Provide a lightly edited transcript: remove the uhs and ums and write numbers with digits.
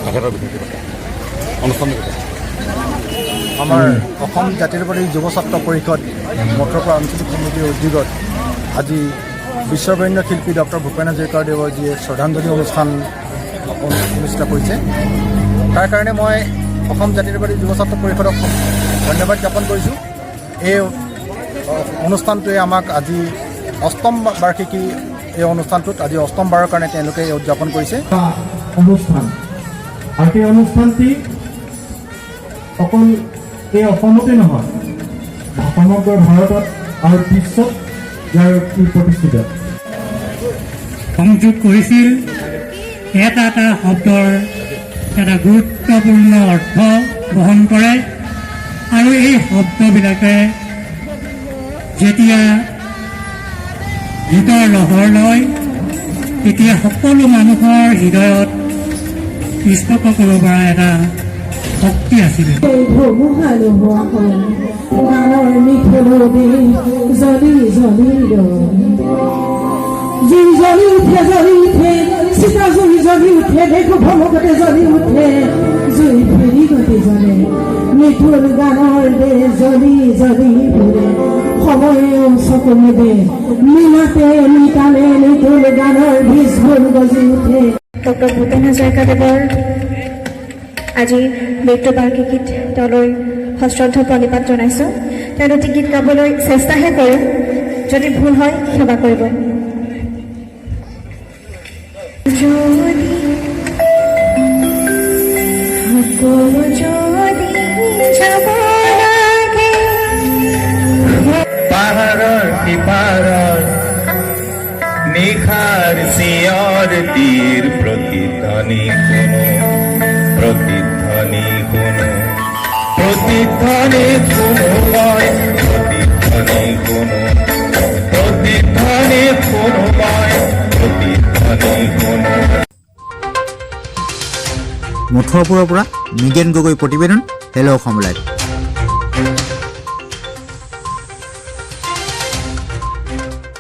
তেখেতৰ বিষয়ে কিবা অনুষ্ঠানটোৰ বিষয়ে। আমাৰ অসম জাতীয়তাবাদী যুৱ ছাত্ৰ পৰিষদ মথুৰাপুৰ আঞ্চলিক সমিতিৰ উদ্যোগত আজি বিশ্ববৰেণ্য শিল্পী ডক্টৰ ভূপেন হাজৰিকাদেৱৰ যি শ্ৰদ্ধাঞ্জলি অনুষ্ঠান অনুষ্ঠিত কৰিছে, তাৰ কাৰণে মই অসম জাতীয়তাবাদী যুৱ ছাত্ৰ পৰিষদক ধন্যবাদ জ্ঞাপন কৰিছোঁ। এই অনুষ্ঠানটোৱে আমাক আজি অষ্টম বাৰ্ষিকী, এই অনুষ্ঠানটোত আজি অষ্টমবাৰৰ কাৰণে তেওঁলোকে এই উদযাপন কৰিছে। অনুষ্ঠান আৰু সেই অনুষ্ঠানটি অকল এই অসমতে নহয়, সমগ্ৰ ভাৰতত আৰু বিশ্বত ইয়াৰ ই প্ৰতিষ্ঠিত। সংযোগ কৰিছিল। এটা এটা শব্দৰ এটা গুৰুত্বপূৰ্ণ অৰ্থ বহন কৰে আৰু এই শব্দবিলাকে যেতিয়া গীতৰ লহৰ লয়, তেতিয়া সকলো মানুহৰ হৃদয়ত স্পৰ্শ কৰিব পৰা এটা শক্তি আছিলে। ধুমুহা নোহোৱা হ'ল, গানৰ নিথল জ্বলি জ্বলি ৰৈ। জুই জ্বলি উঠে, জ্বলি উঠে, চিতা জুই জ্বলি উঠে, দেখো ভমকতে জ্বলি উঠে, জুই ফিৰিঙতি জ্বলে, নিঠুৰ গানৰ দে জ্বলি জ্বলি ফুৰে। সময়েও চকু মুদে, মিলাতে মিতালে নিঠুৰ গানৰ বীজবোৰ গজি উঠে। ডক্টৰ ভূপেন হাজৰিকাদেৱৰ আজি মৃত্যু বাৰ্ষিকীত তেওঁলৈ সশ্ৰদ্ধ প্ৰণিপাত জনাইছোঁ। তেওঁ দুটি গীত গাবলৈ চেষ্টাহে কৰিম। যদি ভুল হয়, ক্ষমা কৰিব। যদি আকৌ যদি যাব লাগে পাহাৰৰ সিপাৰৰ নিশাৰ চিঞৰটিৰ প্ৰতিধ্বনি শুনো, প্ৰতিধ্বনি শুনো, প্ৰতিধ্বনি শুনো মই, প্ৰতিধ্বনি শুনো, প্ৰতিধ্বনি শুনো মই, প্ৰতিধ্বনি শুনো। মথুৰাপুৰৰ পৰা মৃগেন গগৈ প্ৰতিবেদন, হেল্ল' অসম লাইভ।